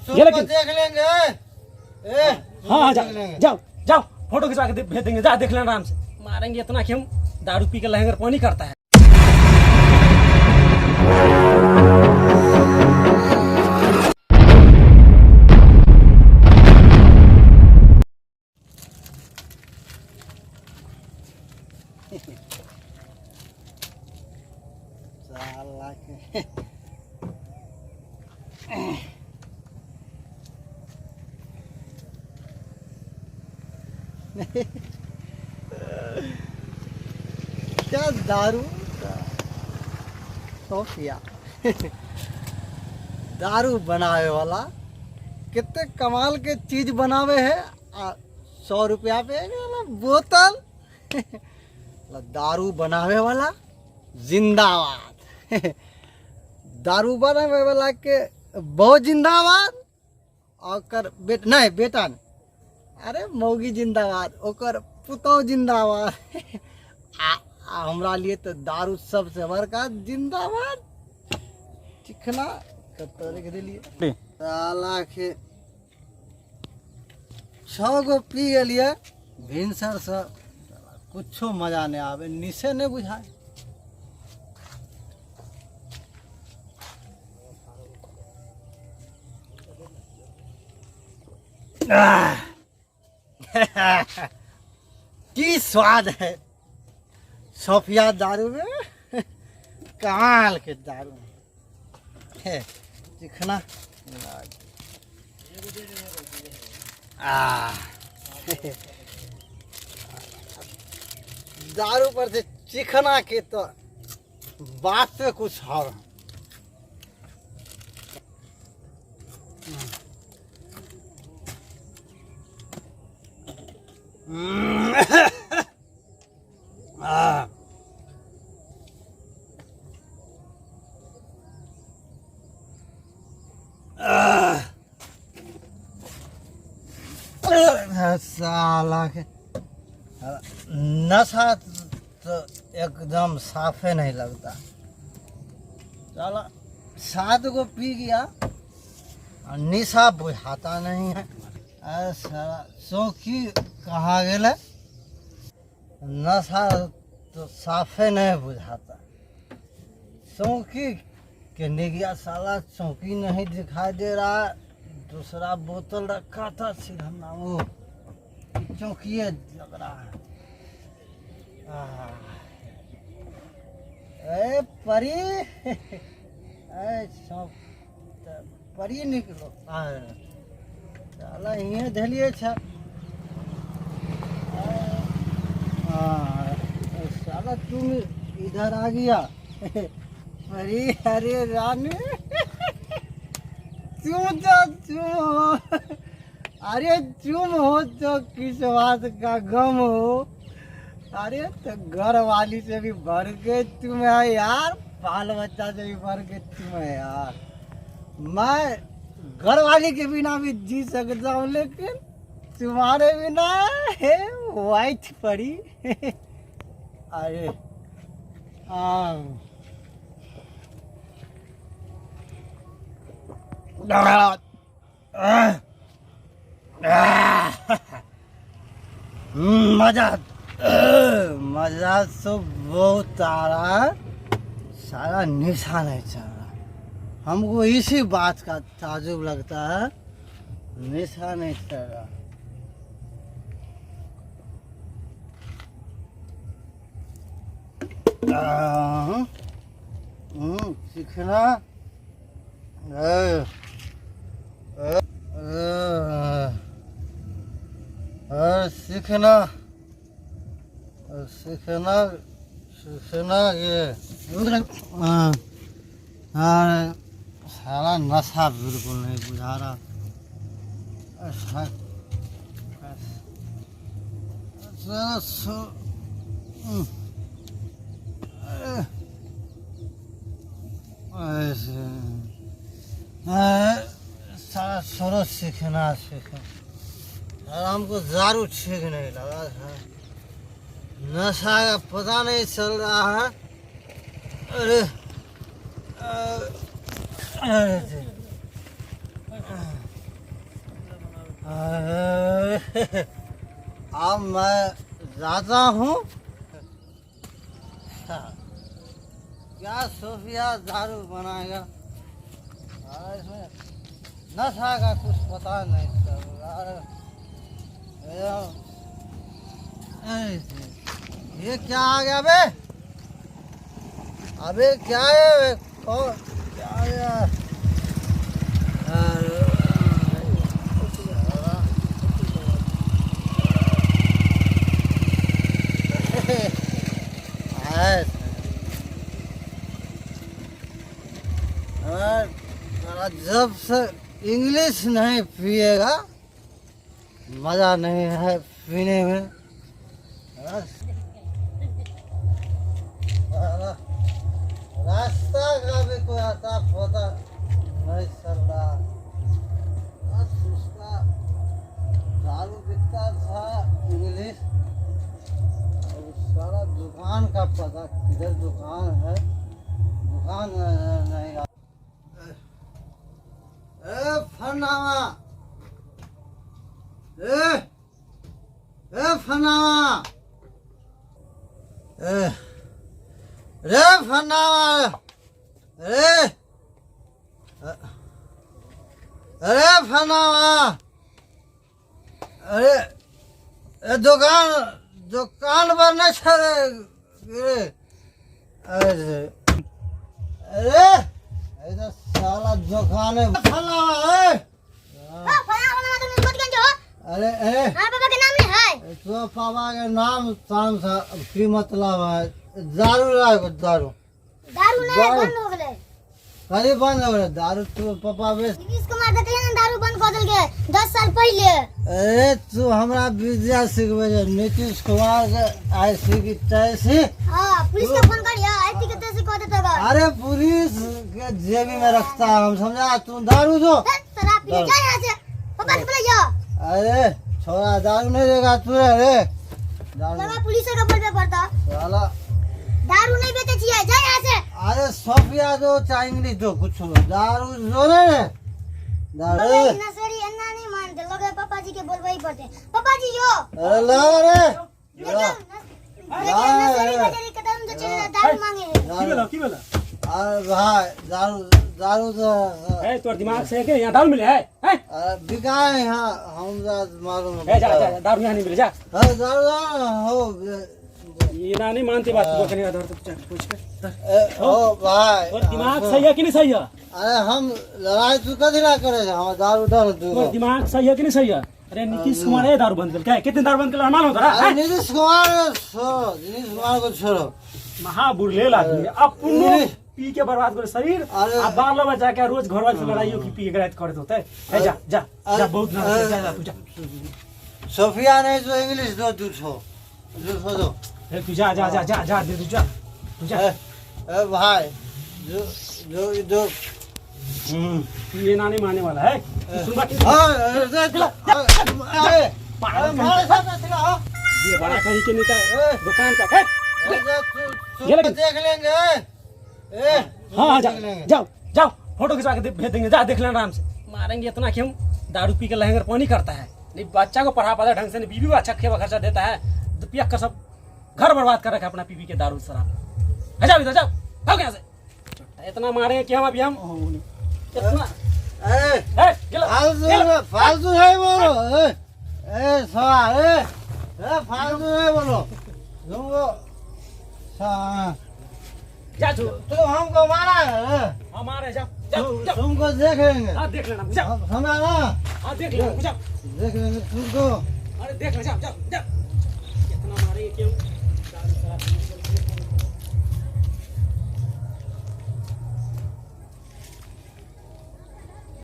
ये लेकिन देख लेंगे। ए, हाँ हाँ, देख जाओ लेंगे। जाओ जाओ, फोटो खिंचवा के भेज देंगे, जा देख लेना आराम से। मारेंगे इतना कि हम दारू पी के लहंगर पानी करता है। साला के क्या दारू सोफिया दारू बनावे वाला कितने कमाल के चीज बनावे है। आ 100 रुपया पे वाला बोतल। दारू बनावे वाला जिंदाबाद। दारू बनावे वाला के बहुत जिंदाबाद। ओकर बेट नहीं, बेटा नहीं, अरे मौगी जिंदाबाद, ओकर पुतोह जिंदाबाद। आ हमरा लिए तो दारू सबसे बड़का जिंदाबाद। चिकना कतऽ रखि देलियै साला के। 6 गो पी गेलियै भिनसरसँ, कुछो मजा नहि आबै, निशे नहि बुझाय। की स्वाद है सोफिया दारू में, कमाल के दारू है। चिकना आ दारू पर से चिकना के तो बात से कुछ और। आ साला के नशा तो एकदम साफे नहीं लगता। साला 7 गो पी गया और निशा बुझाता नहीं है। अरे साला चौकी कहाँ गेलै, नशा तो साफे नहीं बुझाता। चौकी के नहीं गया साला, चौकी नहीं दिखाई दे रहा। दूसरा बोतल रखा था सिरहना, वो चौकी लग रहा है। ए परी, ए सब परी निकलो। साला हियाँ धलिए छ। साला तुम इधर आ गया। परी, अरे रानी तुम तो चुम हो, अरे चुम हो तो किस बात का गम हो। अरे तो घर वाली से भी बढ़ के तुम है यार, बाल बच्चा से भी बढ़ के तुम है यार। मैं घर वाली के बिना भी जी सकता हूँ, लेकिन तुम्हारे बिना है वाइट पड़ी। अरे मजा मजा तो बहुत आ रहा है, सारा निशा नहीं चल रहा। हमको इसी बात का ताजुब लगता है, निशा नहीं चल रहा। सीखना सीखना सीखना सीखना ये सारा नशा बिल्कुल नहीं बुझा रहा। अच्छा सारा सोरो सीखना सीखना। हमको दारू ठीक नहीं लगा था, नशा का पता नहीं चल रहा है। अरे अरे अब मैं जाता हूँ। क्या सोफिया दारू बनाएगा? इसमें नशा का कुछ पता नहीं चल रहा। ये क्या आ गया बे? अबे क्या है? कौन क्या आ गया? जब से इंग्लिश नहीं पिएगा मज़ा नहीं है पीने में। रास्ता का भी कोई आता पता नहीं चल रहा। बस उसका दारू बिकता था इंग्लिश, और सारा दुकान का पता किधर दुकान है, दुकान नहीं। ए फनावा, ए ए फनावा, ए रे फनावा, रे अरे फनावा, अरे ए दुकान दुकान पर नहीं छे रे। अरे अरे अरे साला दुकान है फनावा। ए अरे ए पापा के नाम नहीं है। तो पापा के नाम शाम सा की मतलब है? दारू लाओ, दारू दारू नहीं बंद हो गेलै। कभी बंद हो गेलै दारू? तू पापा बेच नीतीश कुमार देखले ना दारू बंद कऽ देलकै 10 साल पहिले। अरे तू हमरा विद्या सिखबै छै नीतीश कुमार के ऐसी की तैसी। हां पुलिस के फोन करिया, ऐसी के तैसी कऽ देतै। अरे पुलिस के जेबी में रखता हम, समझा? तू दारू दो, शराब पी जा यहाँ से, पापा के बुलाइयो। अरे छोरा दारू नहीं देगा तू। अरे दारू पुलिस के बोलबे पड़ता। साला दारू नहीं बेचे छियै, जा यहाँ से। अरे सोफिया दो चाहे इंग्लिश दो, कुछ दारू दो ने दारू। नसरी एना नहीं मानते लगे, पापा जी के बोलबे ही पड़ते। पापा जी यो अरे ला रे नसरी बजारी के तो चले दारू मांगे। की भेलो की भेलो? अरे भाई दारू दारू तो ए तोर दिमाग से के यहाँ दारू मिले है? हैं बिका है यहाँ, हम मालूम है। जा जा दारू यहाँ नहीं मिले, जा। अरे दारू हो ये ना नहीं मानते बात को, कहीं इधर तो पूछ के। ओ भाई तोर दिमाग सही है कि नहीं सही है? अरे हम लड़ाई तू कथी ला करे, हम दारू दारू तोर दिमाग सही है कि नहीं सही है? अरे नीतीश कुमार है दारू बंद कर, कितने दारू बंद कर मालूम होता है? नीतीश कुमार छोड़ो, नीतीश कुमार को छोड़ो, महाबुरलेल आदमी अपनो पी के बर्बाद करे शरीर। आ बाल बच्चा के रोज घर वाले से लड़ाई की पी के रात करत होते है। जा जा जा, बहुत ना जा जा तू जा। सोफिया नहीं तो इंग्लिश दो, तू छो जो दो। ए तू जा जा जा जा जा दे, तू जा तू जा। ए भाई जो जो जो ये ना नहीं मानने वाला है। सुन बात। हां अरे मारे साथ चला ये बड़ा कहीं के नेता दुकान का है, देख लेंगे। ए हाँ जा जाओ जाओ, फोटो खिंचवा के भेज देंगे, जा देख लेना आराम से। मारेंगे इतना कि हम दारू पी के लहंगर पानी करता है, नहीं बच्चा को पढ़ा पाता ढंग से, नहीं बीवी को अच्छा खेवा खर्चा देता है, पिया कर सब घर बर्बाद कर रखा अपना पी पी के दारू शराब। जाओ इधर जाओ, भाग यहाँ से। इतना मारेंगे कि हम अभी हम इतना फालतू है बोलो। ए ए ए फालतू है बोलो तुमको। जा तू तो हमको मारा है, हमारे जा जा तुमको देख लेंगे। हां देख लेना, जा समझा ना? हां देख लेना, जा देख लेंगे तुमको। अरे देख ले, जा जा जा। कितना मारेंगे क्यों?